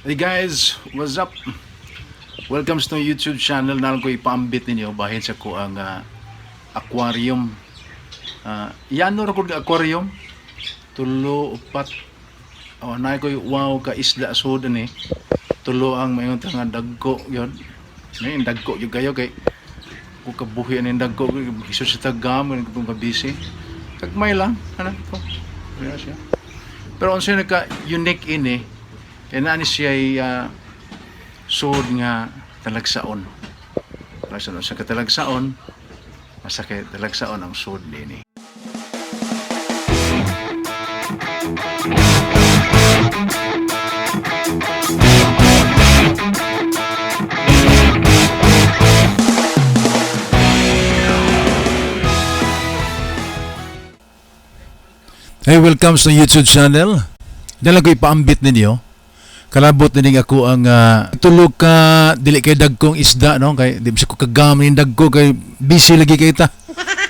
Hey guys, what's up? Welcome to my YouTube channel. Nalang ko ipaambit ninyo bahin sa ko ang aquarium. Yan no record aquarium. Tulo, upat. Oh, na ko wow ka isda sud ni. Tulo ang mayon nga dagko yon. Ngayon dagko gyud kayo kay kung kabuhi ani dagko iso sa tagam kung ka busy. Kagmay lang ana to. Kaya siya. Pero unsa naka unique ini kay naa ni siya sud nga talagsaon. Talagsaon sa katalagsaon, asa kay talagsaon ang sud nini. Hey, welcome sa YouTube channel. Dala ko ipaambit ninyo. Kalabot nining ako ang tulog ka dili kay dagkong isda, no, kay di ko kagam ning dagko kay busy lagi kay ta.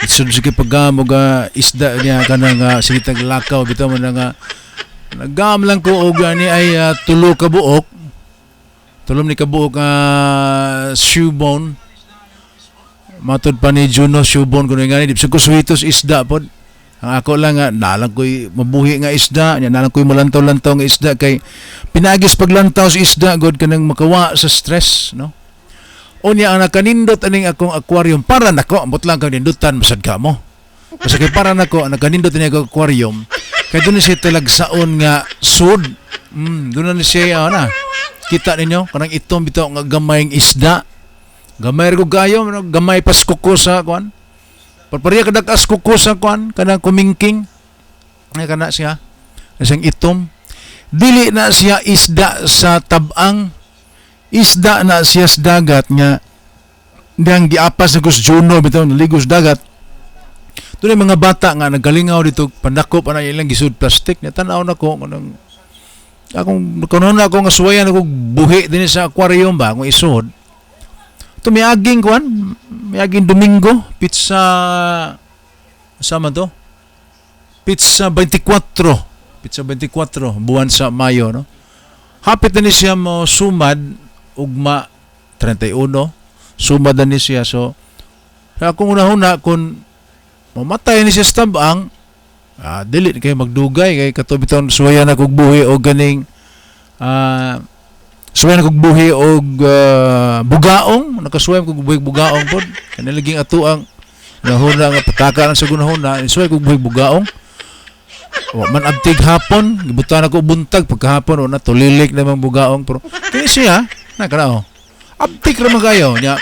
Isud sige pagam og isda niya kanang sige tag lakaw bitaw man nga nagam lang ko og ani ay tulo ka buok. Tulom ni kabuok shoebone. Matod pa ni Juno shoebone kuno ngani di ko sweetos isda pod. Ang ako lang nga nalang ko'y mabuhi nga isda, nya nalang ko'y malantaw-lantaw nga isda kay pinagis paglantaw sa isda god kanang makawa sa stress, no? Unya ang nakanindot aning akong aquarium para nako, ambot lang kang nindutan masad ka mo. Basta kay para nako ang nakanindot ani akong aquarium kay doon siya talagsaon nga sud. Doon na siya na. Kita ninyo kanang itom bitaw nga gamayng isda. Gamay ra ko gayo, gamay pas kuko sa kuan. Parpareha kadak as kuko sa kuan kanang kumingking. Ay kana siya. Isang itom. Dili na siya isda sa tabang. Isda na siya sa dagat nga diyang giapas na kus Juno bitaw naligos dagat. Tunay mga bata nga nagalingaw dito pandako pa na ilang gisud plastic nya tan-aw nako kanang akong kuno na ako nga suwayan ako buhi dinhi sa aquarium ba akong isod. Ito miaging kuan, miaging Domingo, pizza sama to? Pizza 24. Pizza 24 buwan sa Mayo, no. Hapit na ni siya mo sumad ugma 31. Sumad na ni siya, so akong una-una kung mamatay ni siya sa tabang, dili kay magdugay kay kato bitaw suwayan ako buhi og ganing suwayan akong buhi og bugaong, nakasuway kog buhi bugaong pod. Kani laging ato ang nahuna nga pataka lang sa gunahuna, suway kog buhi bugaong. Wa man abtig hapon, gibutan ako buntag pagkahapon wa na tulilik namang bugaong pero kini siya na kana oh. Abtik ra man kayo nya.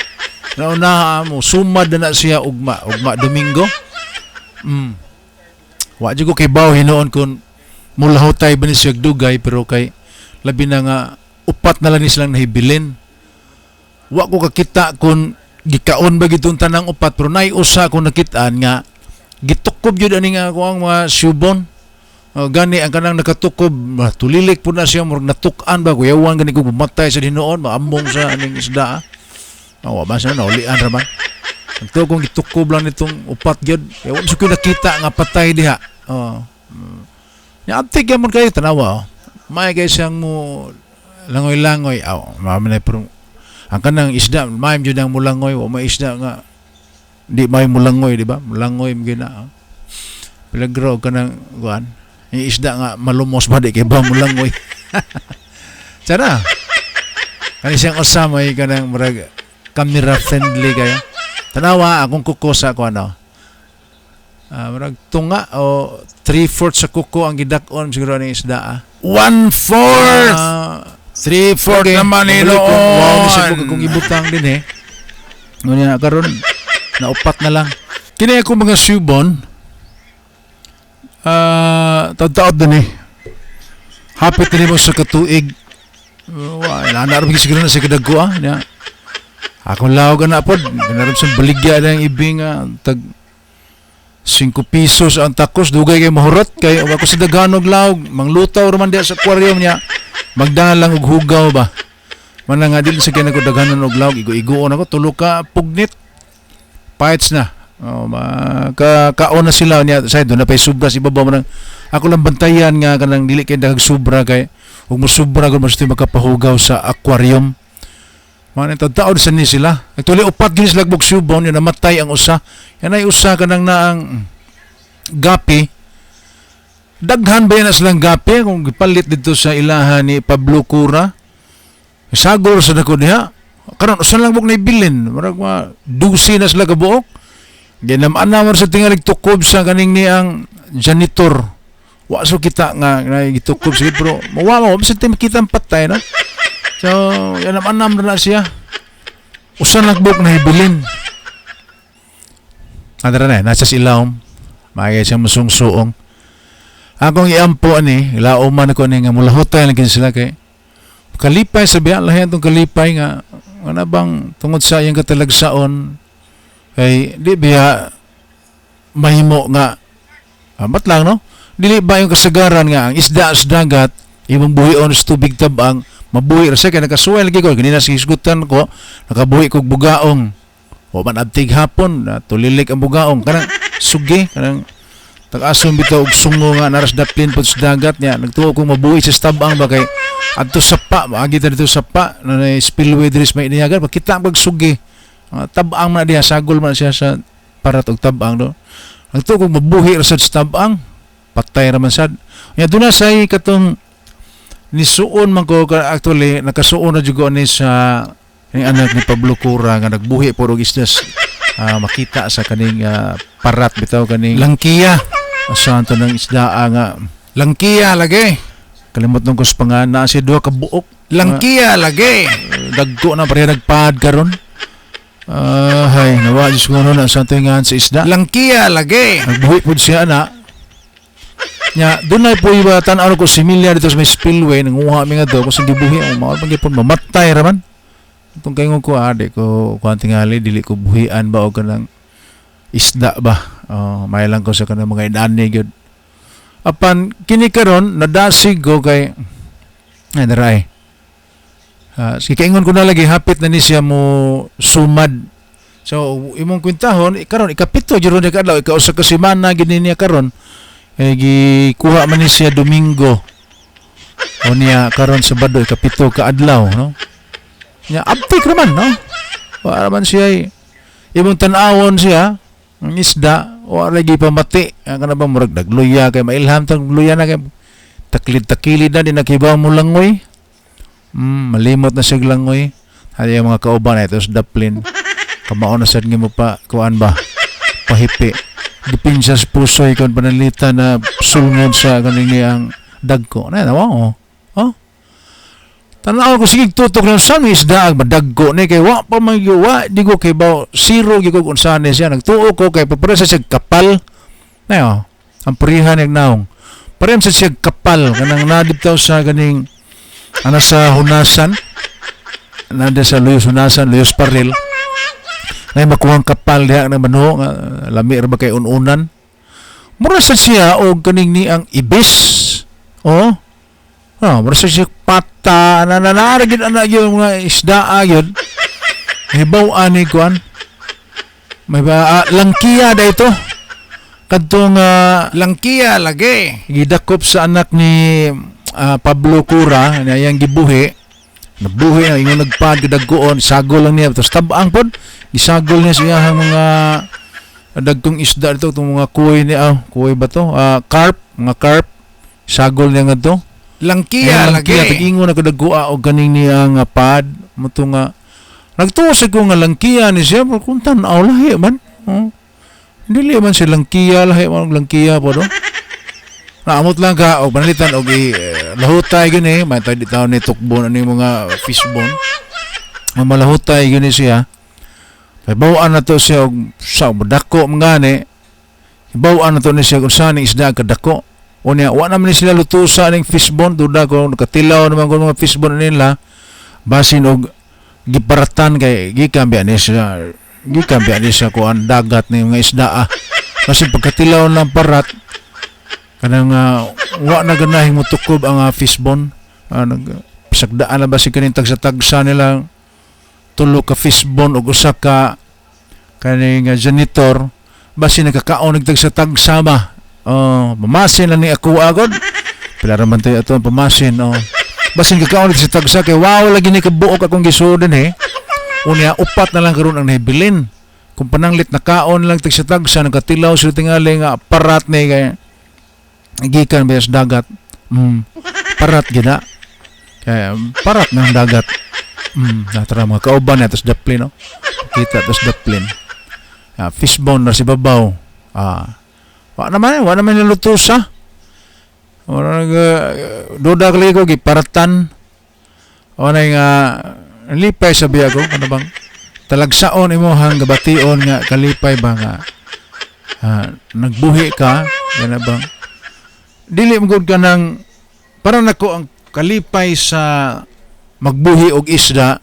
Nauna mo sumad na siya ugma, ugma Domingo. Wa jud ko kay baw hinuon kun mulahutay ba ni siya dugay pero kay labi na nga upat na lang ni silang nahibilin. Wa ko kakita kung gikaon ba gitong tanang upat pero naay usa kung nakitaan nga gitukob jud ani nga ako ang mga subon. Gani ang kanang nakatukob tulilik po na siya murag natuk-an ba kuyawan gani ko bumatay sa hinuon maambong sa aning isda. Wa ba siya naulian ra man. Ang to kung gitukob lang nitong upat gyud kay wa ko nakita nga patay diha. Oh. Nya abtik gyud kayo tanawa. Oh. May kay siyang mo langoy-langoy. Aw, mama na pero ang kanang isda, may jud ang mulangoy, wa may isda nga di may mulangoy, di ba? Mulangoy gina. Pilagro kanang kuan. Yung isda nga malumos ba di kay ba mulangoy. Tsara. Kani siyang usa may kanang murag camera friendly kayo. Tanawa akong kuko sa kuan oh. Murag tunga o 3/4 sa kuko ang gidak-on siguro ni isda. 1/4. 3/4 Okay. naman Mabalik ni kung wow ni siya noon. kung ibutang din eh. Ngunyan na karon na upat na lang. Kini ako mga subon. Taod-taod din eh. Hapit na mo sa katuig. Wa na ra siguro na sa kadagko ah. Nya. Akong lawag na pod, ganaron sa baligya na ang ibing tag 5 pesos ang takos, dugay kay mahurot kay ako sa daghanog lawag, manglutaw ra man diha sa aquarium niya. Magdalang og hugaw ba. Mana nga dili sa kay nako daghanon og lawag, igo-igoon ako tulo ka pugnit. Paits na. Oh, kaon na sila niya sa doon na pay sobra sa ibabaw man. Ako lang bantayan nga kanang dili kay daghang sobra kay Ug mosubra gud mas makapahugaw sa aquarium. Mga nang taon sa ni sila. Actually, upat gini sila buok subon, yun namatay ang usa. Yan ay usa kanang naang gapi. Daghan ba yan na silang gapi kung gipalit dito sa ilaha ni Pablo Cura? Sagol sa dako diha. Karon usa lang buok naibilin. Murag mga dusi na sila kabuok. Ginam-anam sa tingalig tukob sa kaning ni ang janitor. Wa so kita nga nga gitukob sige, pero mawa mo sa tim kita ang patay no. So, yanam-anam na siya. Usa lang buok nahibilin. Andra na, nasa ilawom. Maagay siya musungsuong. Akong iampo ani, lauman ako ni nga mulahutay lang sila kay kalipay sa biya, lahi atong kalipay nga nga bang tungod sa iyang katalagsaon kay di biya mahimo nga amat lang no, dili ba yung kasagaran nga ang isda sa dagat imong buhion sa tubig tabang mabuhi ra siya kay nakasuway lagi ko ganina sa hisgutan ko nakabuhi kog bugaong o man abtig hapon na tulilik ang bugaong kanang sugi kanang tag-ason bitaw og sungo nga naras daplin pod sa dagat niya nagtuo kong mabuhi sa tabang ba kay adto sa pa maagi ta dito sa pa na na spillway diri sa may inihagan makita ang pagsugi. Tabang man diha, sagol man siya sa parat og tabang no. Nagtuo kong mabuhi ra sad sa tabang, patay ra man sad nya. Duna say katong nisuon man ko actually nakasuon na jud ko ani sa kaning anak ni Pablo Cura nga nagbuhi po og isda makita sa kaning parat bitaw kaning langkiya. Asa to ng isda nga langkiya lagi, kalimot nung ko sa pangan na siya duha ka buok langkiya lagi, dagko na pareha nagpaad karon. Ah, hay, nawa Diyos ko na sa tingan sa isda. Langkiya lagi. Nagbuhi po siya na. Nya, doon na po iba, tan-aw ko si Emilia dito sa may spillway, nanguha mi nga do, kung sa gibuhi, ang mga pagyapon, mamatay raman. Itong kaingon ko, di ko, kuhan tingali, dili ko buhian ba o kanang isda ba. Oh, may lang ko sa kanang mga inani gyud. Apan, kini karon nadasig ko kay, ay, daray. Sige, kaingon ko na lagi, hapit na ni siya mo sumad. So, imong kwintahon, karon ikapito jud ron niya kaadlaw, ikausa ka semana gini niya karon. Eh, gikuha man ni siya Domingo. O niya karon Sabado ikapito ka adlaw, no? Nya abtik raman, no? Wa man siya imong tan-awon siya ang isda, wa lagi pamati. Ang kana ba murag nagluya kay mailham tang luya na kay taklid-takilid na di nakibaw mo langoy. Malimot na siya langoy. Hali ang mga kauban na ito sa daplin. Kamao na sad nga mo pa, kuan ba? Pahipi. Dipinsa sa pusoy kon panalita na sulngod sa kaning niyang dagko. Na, nawa oh. Oh. Tanaw ko sige tutok ng saan isda ang madagko ni kay wa pa man wa di ko kay baw zero gyud ko unsa ni siya nagtuo ko kay papresa siya kapal. Na oh, ang purihan ng naong. Parehas sa siya kapal kanang nadibtaw sa kaning ana sa hunasan, nanda sa Luyos Hunasan, Luyos Paril, nay makuhang kapal diha na manho nga lami ra ba kay ununan. Mura sa siya og kaning ni ang ibis. Oh, ah, mura sa siya pata na na gid ana gyud mga isda gyud. Hibaw ani kuan may ba langkiya da ito kadtong langkiya lagi gidakop sa anak ni Pablo Cura na iyang gibuhi, nabuhi na ingon nagpad kadagkoon, sagol lang niya tapos tabang pod gisagol niya sa iyang mga dagkong isda dito itong mga kuy ni kuy ba to, carp, mga carp, sagol niya ngadto langkiya lagi tag-ingon na kadagkoa og kaning niya nga pad mo to nga nagtuo sa ko nga langkiya ni siya pero kung tan-aw lahi man, oh. Dili man siya langkiya, lahi man og langkiya po do. Naamot lang ka og panalitan og lahutay gini, may tayo di taon ni tukbon ani mga fishbone. Ang malahutay gini siya. Kay bawaan na to siya og sa dako mga ni. Bawaan na to ni siya kung saan ang isda kadako. O niya, wa naman ni sila luto sa aning fishbone, duda ko nakatilaw naman ko mga fishbone nila. Basin og giparatan kay gikan biya ni siya, gikan biya ni siya kuan dagat ni mga isda ah. Kasi pagkatilaw ng parat kanang wa na ganahing motukob ang fishbone. Nag sagdaan na ba si kaning tagsa-tagsa nila tulo ka fishbone og usa ka kaning janitor, basi nagkakaon nagtagsa-tagsa ba. Oh, mamasin na ni ako agod. Pila ra man tayo ato ang pamasin, oh. Basin kakaon sa tagsa kay wow lagi ni kabuok akong gisuod eh. Unya upat na lang karon ang nahibilin. Kung pananglit na kaon lang tagsa tagsa, nagkatilaw sila tingali nga parat ni kay gikan ba sa dagat. Parat gina. Kaya parat ng dagat. Natara mga kauban na tas daplin, no. Kita tas daplin. Ah, fishbone na si babaw. Ah. Wa naman niluto sa. Wala nag duda kali ko giparatan. Wala nga lipay sa biya ko ano bang talagsaon imo hang gabation nga kalipay ba nga nagbuhi ka gana bang dili mo gud ka ng para nako ang kalipay sa magbuhi og isda,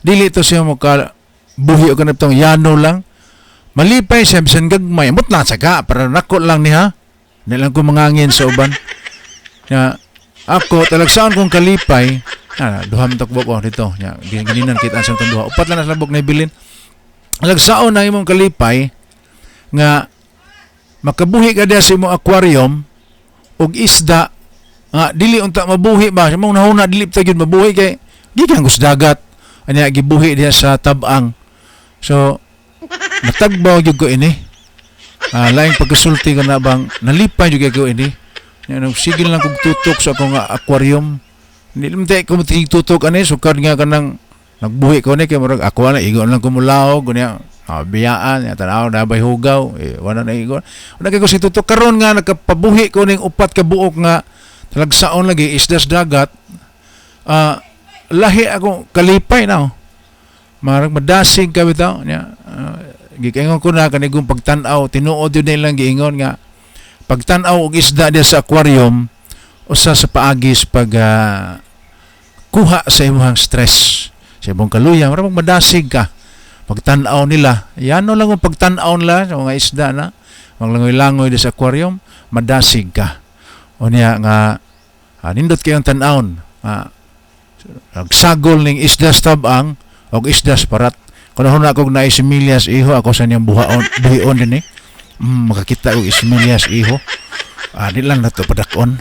dili to siya mo ka buhi og kanatong yano lang malipay siya bisan gagmay mut na saka para nako lang niya. Di lang ko mangangin sa uban nga ako talagsaon kong kalipay. Duha man takbok ko dito nya gininan kita sa itong duha, upat lang na sa labok na ibilin. Talagsaon na imong kalipay nga makabuhi ka diya sa imong aquarium og isda nga dili unta mabuhi ba sa imong nahuna, dili ta gyud mabuhi kay gikan kus dagat anya gibuhi diya sa tabang. So natagbaw gyud ko ini. Laing pagkasulti ko na bang nalipay gyud ko ini. Nya nang sige lang kog tutok sa akong aquarium. Hindi naman tayo ko tutok ani sukad nga kanang nagbuhi ko ni kay murag ako na igo lang ko mulaog unya biyaan ya tanaw na bay hugaw eh, wala na igo wala kay ko si tutok. Karon nga nakapabuhi ko ning upat ka buok nga talagsaon lagi isdas dagat, lahi ako kalipay na, oh. Marag madasig ka bitaw nya. Giingon ko na kanigong pagtan-aw, tinuod yun nilang giingon nga pagtan-aw og isda diya sa aquarium usa sa paagis pag kuha sa imong stress, sa imong kaluya. Murag madasig ka pagtan-aw nila. Yano lang ang pagtan-aw nila sa mga isda na maglangoy-langoy diya sa aquarium, madasig ka. Unya nga nindot kayong tan-awon, nagsagol ning isda sa tabang og isda sa parat. Kung na akong naisimilya sa iho, ako sa niyang buhaon, buhion din eh. Makakita og isimilya sa iho. Di lang na to padakon.